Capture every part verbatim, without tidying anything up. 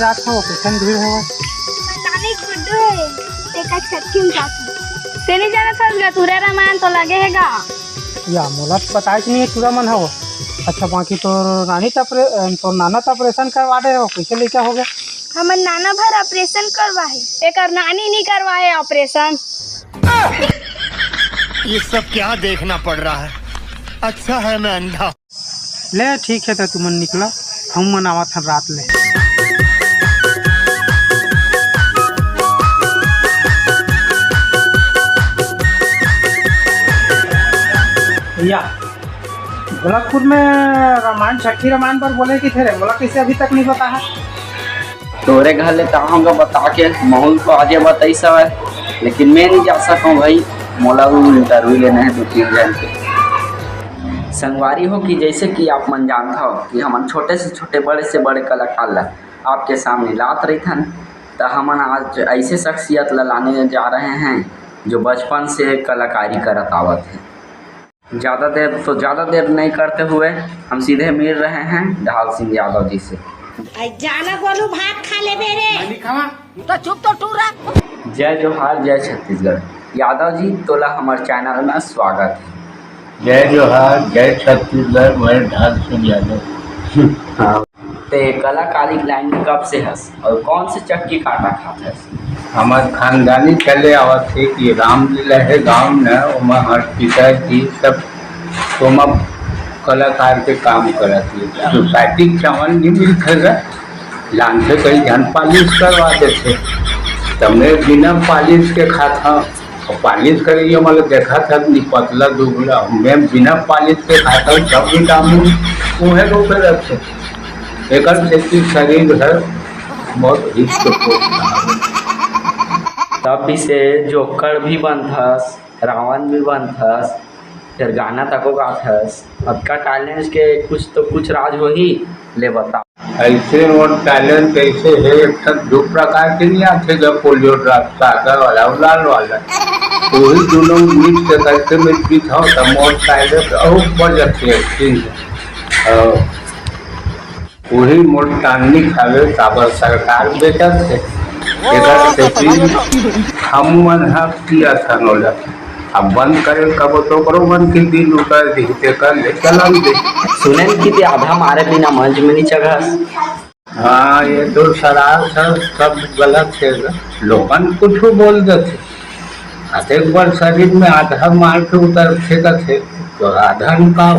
रात हो, कैसन भीड़ हो? नानी गुड्डू हे, तेका छक्की में जात हे। तेनी जाना था गा, टूरा रामायण तो लगे हे गा। या, मोला तो बताइस नहीं हे टूरा मन हो। अच्छा, बाकी तोर नानी त ऑपरे-, अ, तोर नाना त ऑपरेशन करवा दे हो, कैसे लइका हो गया? हमर नाना भर ऑपरेशन करवा हे, एकर नानी नहीं करवा हे ऑपरेशन। ये सब क्या देखना पड़ रहा है? अच्छा है मैं अंधा। ले, ठीक हे, त तुमन निकला, हम मन आवत हन रात ले। भैया, गोरखपुर में रामायण, छट्ठी रामायण पर बोले कि थे रे, मोला कैसे अभी तक नहीं पता है? तोरे घर ले ताहूँ का बता के महूँ ल तो आजे बताइस हवय, लेकिन मैं नहीं जा सकूँ भाई, मोला भी इंटरव्यू लेना है दो तीन जन के। संगवारी हो कि जैसे कि आप मन जानत हो कि हमन छोटे से छोटे, बड़े से बड़े कलाकार ला आपके सामने लात रहिथन, त हमन आज ऐसे शख्सियत ला लाने जा रहे हैं जो बचपन से कलाकारी करत आवत है। ज्यादा देर तो, ज्यादा देर नहीं करते हुए हम सीधे मिल रहे हैं ढाल सिंह यादव जी से। आई जाना गोलू, भात खा ले बेरे। मैं नहीं खावा। तो चुप तो टूरा। जय जोहार, जय छत्तीसगढ़। यादव जी, तोला हमर चैनल में स्वागत है। जय जोहार, जय छत्तीसगढ़, मैं ढाल सिंह यादव। हाँ। ते कलाकारी लाइन में कब से हस और कौन से चक्की का आटा खात हस? हमर खानदानी चले आवत हे कि रामलीला हे गांव में, ओमा हर पिताजी सब ओमा कलाकार के काम करत हे। सोसाइटी के चावल नहीं मिलथे गा, लानथे कई झन पालिश करवा देथे, त मैं बिना पालिश के खात हंव। अउ पालिश करे ये मतलब देखा था कि पतला दुबला, मैं बिना पालिश के खाता हूँ, सब विटामिन उहे रूप में रखे। एकर सेती शरीर हर बहुत हिष्ट पुष्ट। तब भी से जोकर भी बनथस, रावण भी बनथस, फिर गाना तको गाथस। अतका टैलेंट के कुछ तो कुछ राज होही, ले बता। ऐसे मोर टैलेंट ऐसे हे, एक ठन दू प्रकार के नहीं आथे गा, पोलियो ड्रॉप, सादा वाला अउ लाल वाला। वही दोनों मिक्स करके मैं पीथंव, त मोर टैलेंट अउ बढ़ जाथे, एक्टिंग। अउ वही मोर टॉनिक हवे, काबर सरकार बेचत हे। एकर सेती हम मन ह पियत हन ओला। अब बंद करे कबो तो ओकरो मन के दिल उतर दिही, तेकर ले चलन दे। सुनेन कि ते आधा मारे बिना मंच में नहीं चघस। हाँ, ये तो शराब सब, सब गलत हे। लोगन कुछ बोल देथे, अतेक बड़ शरीर में आधा मार के उतर फेंकत हे, तो आधा निकाल।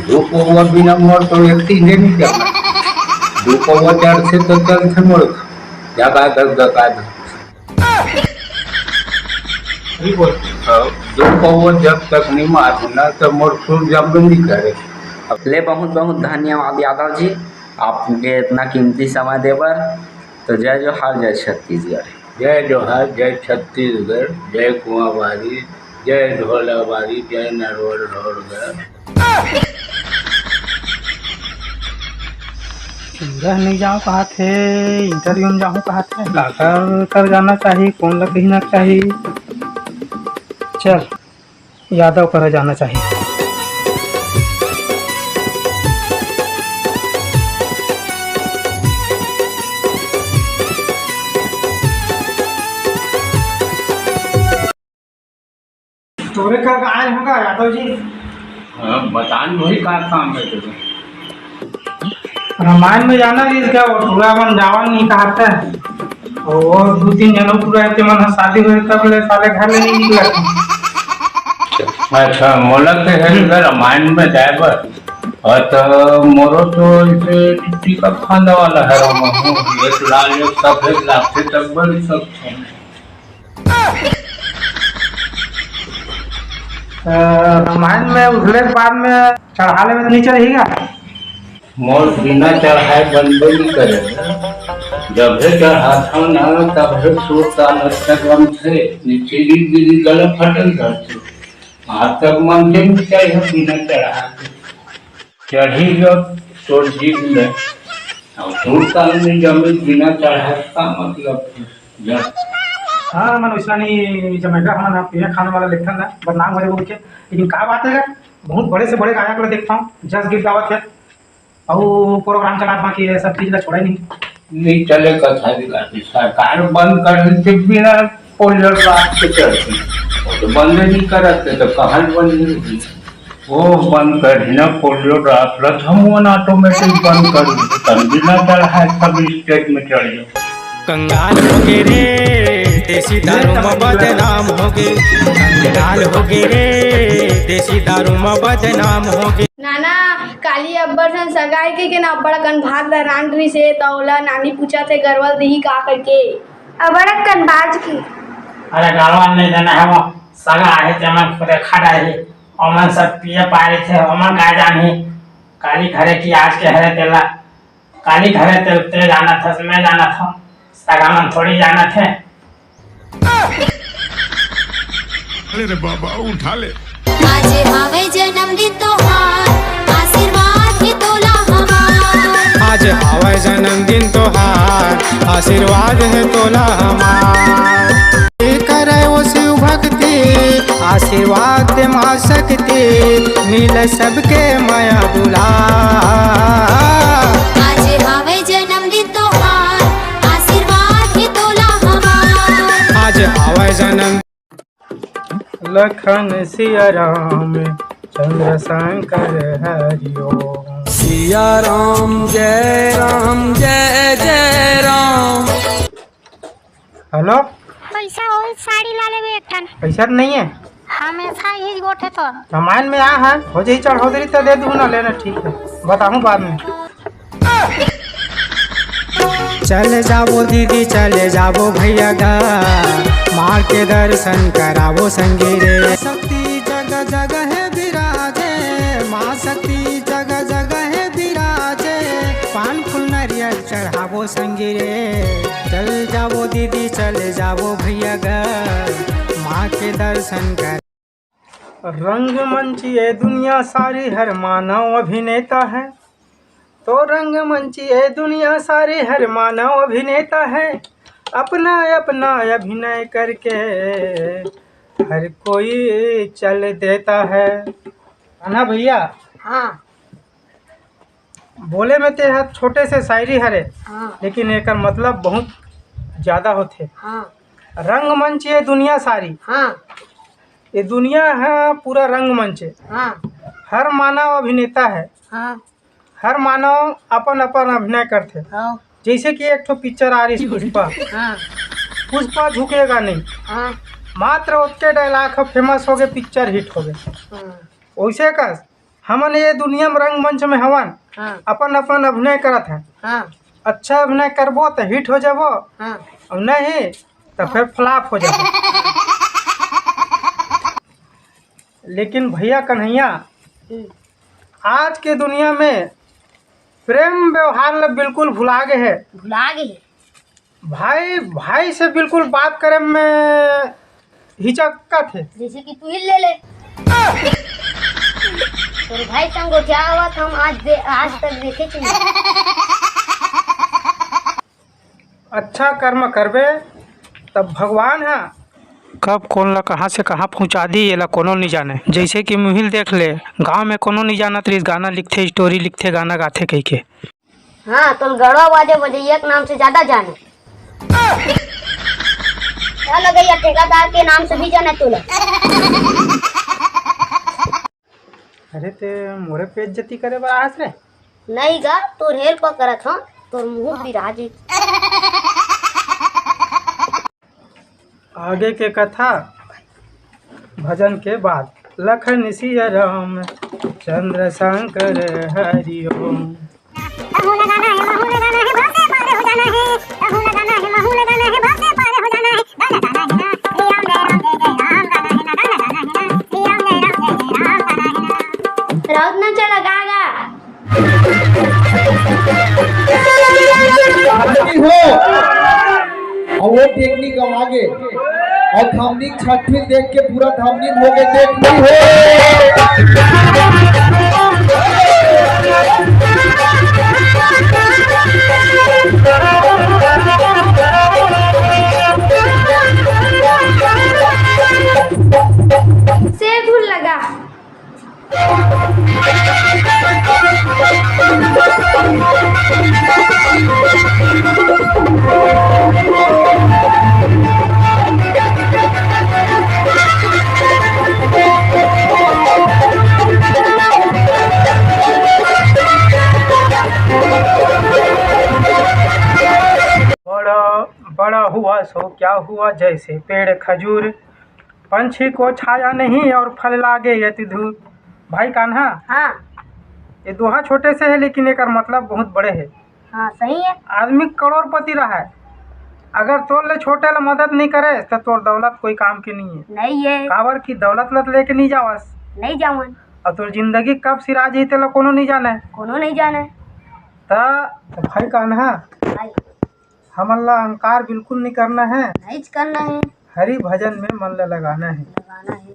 दू पौवा बिना मोर तो एक तीन नहीं चलना। दू पौवा चढ़थे तो चलथे मोर, जगा धक धका धक। सही बोल। हाँ, दू पौवा जब तक नहीं मारू ना, तो मोर सुर जब नहीं करे। ले, बहुत बहुत धन्यवाद यादव जी, आपके इतना कीमती समय दे बर। तो जय जोहार, जय छत्तीसगढ़। जय जोहार, जय छत्तीसगढ़, जय कुआंबारी, जय ढोलाबारी, जय नरवर ढोलगढ़। पूरा नहीं जाओ कहा थे, इंटरव्यू में जाऊँ कहा थे, काकर कर जाना चाहिए, कौन ला कहना चाहिए। चल, यादव करा जाना चाहिए। तोरे कर आए होगा यादव जी। हाँ, बतान वही का काम है तेरे। रामायण में जाना जी, क्या वो टूरा मन जावन नहीं कहा था। वो दो तीन जनों पूरा है, मन शादी हुए तब ले साले घर ले नहीं निकला। अच्छा, मोला के है इधर रामायण में जाए बर। और तो मोरो तो इसे टिकट खाने वाला है, रामा हूँ, एक लाल, एक सफेद, लाल से तब बड़ी सब। अ, रामायण में उठले के बाद में चढ़ा लेवे तो नहीं चढ़ेगा? मोर बिना चढ़ाए बनबे नहीं करे। जब भी चढ़ाता हूँ ना, तब भी सुर ताल अच्छा गम थे, नीचे गिरी गिरी गला फटल रहते। आज तक मन के नहीं चाहिए बिना चढ़ा के। चढ़ी जब तोर जीव में, अब सुर ताल में जमीन बिना चढ़ाए का मतलब? हाँ, मन वैसा नहीं जमेगा, हमन आप ये खाने वाला लेखन ना बदनाम हो जाएगा बोल के। लेकिन का बात है, बहुत बड़े से बड़े गायक ला देखता हूँ, जस गीत गावत है, और प्रोग्राम चला, बाकी ये सब चीज ला छोड़ा ही नहीं। नहीं चले कथा विकास, सरकार बंद कर देते बिना पोलियो ड्राप के चलती। वो तो बंद नहीं करत, तो कहाँ बंद होगी? वो बंद कर ना पोलियो ड्राप ला, तो हम वन ऑटोमेटिक बंद कर देते, तब बिना चढ़ाए सब स्टेट में चढ़ जाओ। कंगाल हो गे रे, देसी दारू म बदनाम हो गे। कंगाल हो गे रे, देसी दारू म बदनाम हो गे। नाना, काली अब्बड़ झन सगा हे कहिके ना अब्बड़ अकन भात ल रांध रिहिस हे, त ओला नानी पूछत हे गरवा ल दिही का कहिके। अब्बड़ अकन बाज के। अरे गरवा ल नइ देना हे, वो सगा हे, तेमन खुदे खा डारही। ओमन सब पिए पाए रहिथे, ओमन का जानही काली घरे कि आज के हरे तेला। काली घरे ते, ते जानत हस, मैं जानत हंव, सगा मन थोड़ी जानत हे। अरे रे बाबा, उठा ले। आज हावय जन्मदिन तोहार, आशीर्वाद हे तोला हमार। आज हावय जन्मदिन तोहार, आशीर्वाद हे तोला हमार। करे ओ शिव भक्ति, आशीर्वाद दे माँ शक्ति, मिले सबके मया दुलार। आज हावय जन्मदिन तोहार, आशीर्वाद हे तोला हमार। आज हावय जन्म लखन सिया राम चंद्र शंकर हरि ओम। सिया राम जय राम जय जय राम। हेलो। पैसा वही साड़ी ला लेबे एक ठन। पैसा तो नहीं है। हमेशा यही गोठे तो। रामायण में आ है, हो जाई चढ़ोदरी तो दे दूँ ना, लेना ठीक है, बताऊँ बाद में। चले जाबो दीदी, चले जाबो भैया घर, माँ के दर्शन कराबो संगी रे। शक्ति जगह जगह है विराजे, माँ शक्ति जगह जगह है विराजे, पान फूल नरियल चढ़ाबो संगी रे। चल जाबो दीदी, चले जाबो भैया घर, माँ के दर्शन कर। रंगमंच ये दुनिया सारी हर मानव अभिनेता है, तो रंगमंच ये दुनिया सारी हर मानव अभिनेता है, अपना अपना अभिनय करके हर कोई चल देता है। है ना भैया? हाँ। बोले में ते ह छोटे से शायरी हरे, हाँ। लेकिन एकर मतलब बहुत ज्यादा होथे। हाँ। रंगमंच ये दुनिया सारी। हाँ। ये दुनिया है पूरा रंगमंच है। हाँ। हर मानव अभिनेता है। हाँ। हर मानव अपन अपन अभिनय करथे। हाँ। जैसे कि एक ठो पिक्चर आ रही पुष्पा। हाँ। पुष्पा झुकेगा नहीं। हाँ। मात्र ओतके डायलॉग ह फेमस हो गए, पिक्चर हिट हो गए। हाँ। वैसे का हमन ये दुनिया में रंगमंच में हवन, हाँ। अपन अपन अभिनय करत हन। हाँ। अच्छा अभिनय करबो त हिट हो जाबो, हाँ। और नहीं त फिर फ्लॉप हो जाबो। लेकिन भैया कन्हैया, हम्म। आज के दुनिया में प्रेम व्यवहार ल बिल्कुल भुला गे हे। भुला गे हे। भाई, भाई से बिल्कुल बात करे में हिचकत हे। जैसे कि तू ही ले ले। तोर भाई संग गोठियावत हम आज दे-, आज तक देखे च नहीं। अच्छा कर्म करबे, तब भगवान ह कब कोन ला कहाँ से कहाँ पहुँचा दी, एला कोनो नइ जाने। जैसे कि मुहिल देख ले, गाँव में कोनो नइ जानत रहिस, गाना लिखथे, स्टोरी लिखथे, गाना गाथे कहिके। हाँ, तोल गड़वा बाजे बजैया के नाम से ज्यादा जाने। क्या लगैया ठेकेदार के नाम से भी जाने तोला। अरे ते मोरे पे इज्जती करे बर आस रे? नहीं गा, तोर हेल्प करत हूँ, तोर मुंह बिराजे। आगे के कथा भजन के बाद। लखन सिया राम चंद्र शंकर हरि ओम। कहूँ लगाना है, वहूँ लगाना है, भाव से पार हो जाना है। कहूँ लगाना है, वहूँ लगाना है, भाव से पार हो जाना है। गाना गाना है ना, श्री राम जय राम जय जय राम गाना है ना, गाना गाना है ना, श्री राम जय राम जय जय राम गाना है ना। राउत ना चला गा गा। हो। और वो टेक्निक हम आगे। और धामनी छठी देख के पूरा धामनी हो गए, देखनी हो। से धुन लगा। सो क्या हुआ जैसे पेड़ खजूर, पंछी को छाया नहीं और फल लागे अति दूर। भाई कान्हा, हाँ। ये दोहा छोटे से है, लेकिन एकर मतलब बहुत बड़े है। हाँ, सही है। आदमी करोड़पति रहा है, अगर तोर ले छोटे ला मदद नहीं करे, तो तोर दौलत कोई काम की नहीं है। नहीं है। काबर की दौलत लत लेके नहीं जावस। नहीं जावन। और तोर जिंदगी कब सिरा जही, तेला कोनो नहीं जाने। कोनो नहीं जाने। त भाई कान्हा, भाई। हमन ला अहंकार बिल्कुल नहीं करना है। नहीं करना है। हरि भजन में मन ला लगाना है। लगाना है।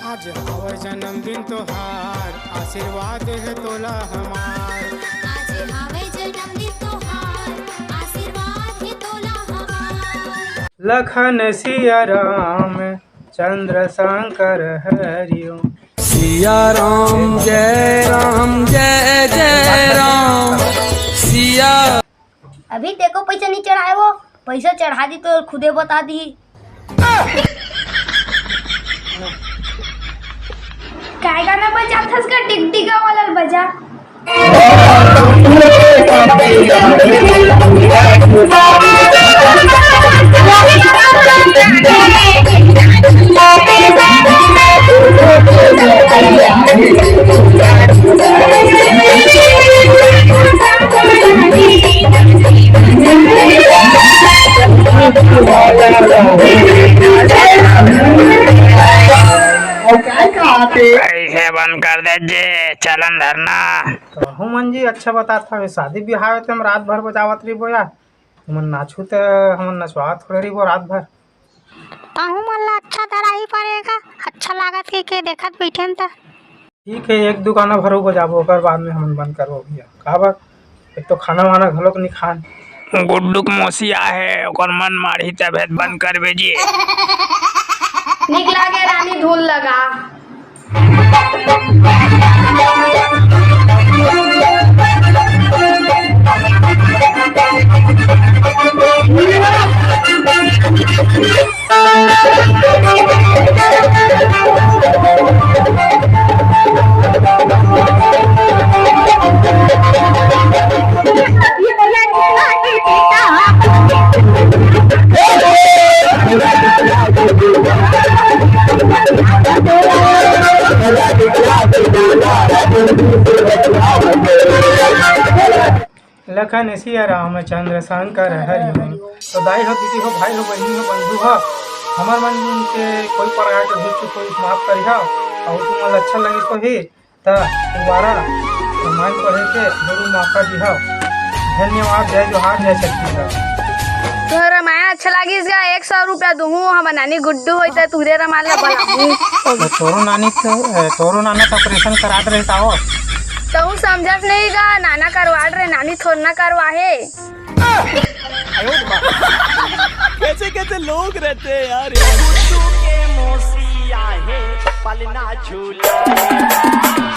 आज हवय जन्मदिन तोहार, आशीर्वाद हे तोला हमार। आज हवय जन्मदिन तोहार, आशीर्वाद हे तोला हमार। लखन सिया राम चंद्र शंकर हरिओम। सिया राम जय राम जय जय राम। सिया अभी तेको पैसा नहीं चढ़ाए वो, पैसा चढ़ा दी तो खुदे बता दी। काय गाना बजाथस का? टिकटिका वाला बजा। कैसे बंद कर दे जी, चलन धरना। कहूँ मन जी, अच्छा बतात हवे, शादी बिहाव हे, तेम रात भर बजावत रहिबो यार। तुमन नाचहू त हमन नचवावत थोड़े रहिबो रात भर। तहूँ मन ला अच्छा धराही परेगा, अच्छा लागत के, के देखत बइठेन त। ठीक है, एक दू गाना भर बजाबो, ओकर बाद में हमन बंद करबो भैया। काबर, एक तो खाना वाना घलोक नहीं खान। गुड्डू के मौसी आहे, ओकर मन मारही तभे त बंद करबे जी। निकला के रानी धूल लगा। लखन सिया रामचंद्र शंकर हरि ओम। तो दाई हो, दीदी हो, भाई हो, बहिनी हो, बंधु हो, हमर मन के कोई प्रकार के भूल चूक होइस, माफ करिहा। अउ तुमन ला अच्छा लगिस होही, त दोबारा रामायण पढ़े के जरूर मौका दिहा। धन्यवाद, जय जोहार, जय छत्तीसगढ़। तोहर रामायण अच्छा लागिस गा, एक सौ रुपया दूहूं, हमर नानी गुड्डू होई त तुहरे रामायण ला बनाहूं। तो तोरो नानी तो, ए, तोरो नाना तो ऑपरेशन करा दे रहे का हो? तहूँ समझस नहीं गा, नाना करवा रहे, नानी थोड़ ना करवा हे। कैसे कैसे लोग रहते हैं यार। गुड्डू के मौसी आहे, पलना झूला।